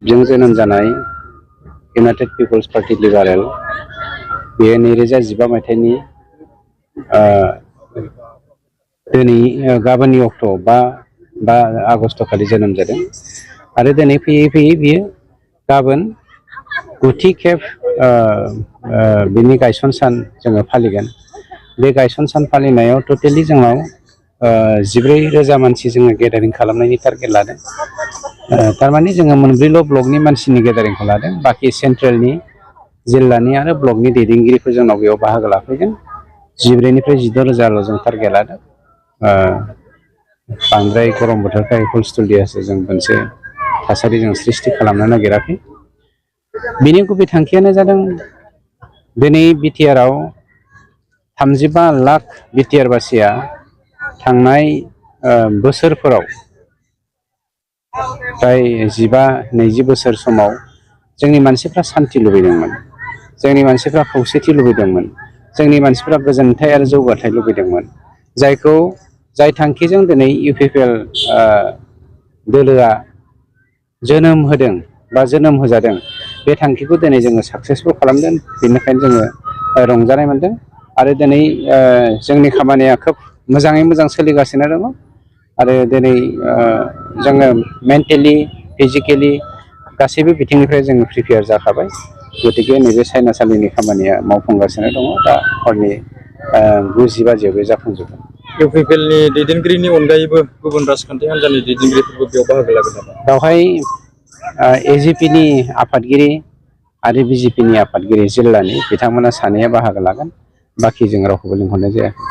जों जोनोम जानाय इउनाइटेड पिपल्स पार्टी लिबारेल बेयो 2015 मायथाइनि गाबोननि अक्ट' 5 आगस्ट खालि जोनोम जादों आरो दिनै फैयै फैयै बियो गाबोन 9थि खेब बिनि गायसन सान जोङो फालिगोन। बे गायसन सान फालिनायाव टटेलि जोंनाव 14,000 मानसि जोङो गेदारिं खालामनायनि टारगेट लादों। थारमाने जोङो मोनब्रैल' ब्लकनि मानसिनि गेदारिंखौ लादों, बाखि सेन्ट्रेलनि जिल्लानि आरो ब्लकनि दैदेनगिरिफोर जोंनाव बेयाव बाहागो लाफैगोन। 14,000निफ्राय 16,000ल' जों टारगेट लादों। बांद्राय गरम बोथोरखाय हुलस्थुलियासो जों मोनसे थासारि जों सृष्टि खालामनो नागिराखै। बिनि गुबै थांखियानो जादों दिनै बिटिआरआव 35 लाख बिटिआर बासिया थांनाय बोसोरफोराव फ्राय 15-20 बोसोर समाव जोंनि मानसिफ्रा सान्थि लुबैदोंमोन, जोंनि मानसिफ्रा खौसेथि लुबैदोंमोन, जोंनि मानसिफ्रा गोजोनथाय आरो जौगाथाय लुबैदोंमोन। जाय थांखिजों दिनै इउपिपिएल दोलोआ जोनोम होदों बा जोनोम होजादों, बे थांखिखौ दिनै जोङो साक्सेसफुल खालामदों। बेनिखायनो जोङो रंजानाय मोनदों आरो दिनै जोंनि खामानिया खोब मोजाङै मोजां सोलिगासिनो दङ आरो दिनै जोङो मेन्टेलि फिजिकेलि गासैबो बिथिंनिफ्राय जोङो प्रिपेयार जाखाबाय। गतिके नैबे सायनासालिनि खामानिया मावफुंगासिनो दङ। दा हरनि 9 बाजियाव बे जाफुंजोबगोन। इउपिपिएलनि दैदेनगिरिनि अनगायैबो गुबुन राजखान्थि हान्जानि दैदेनगिरिफोरबो बेयाव बाहागो लागोन नामा? बेवहाय एजिपिनि आफादगिरि आरो बिजेपिनि आफादगिरि जिल्लानि बिथांमोना सानैया बाहागो लागोन। बाखि जों रावखौबो लिंहरनाय जायाखै।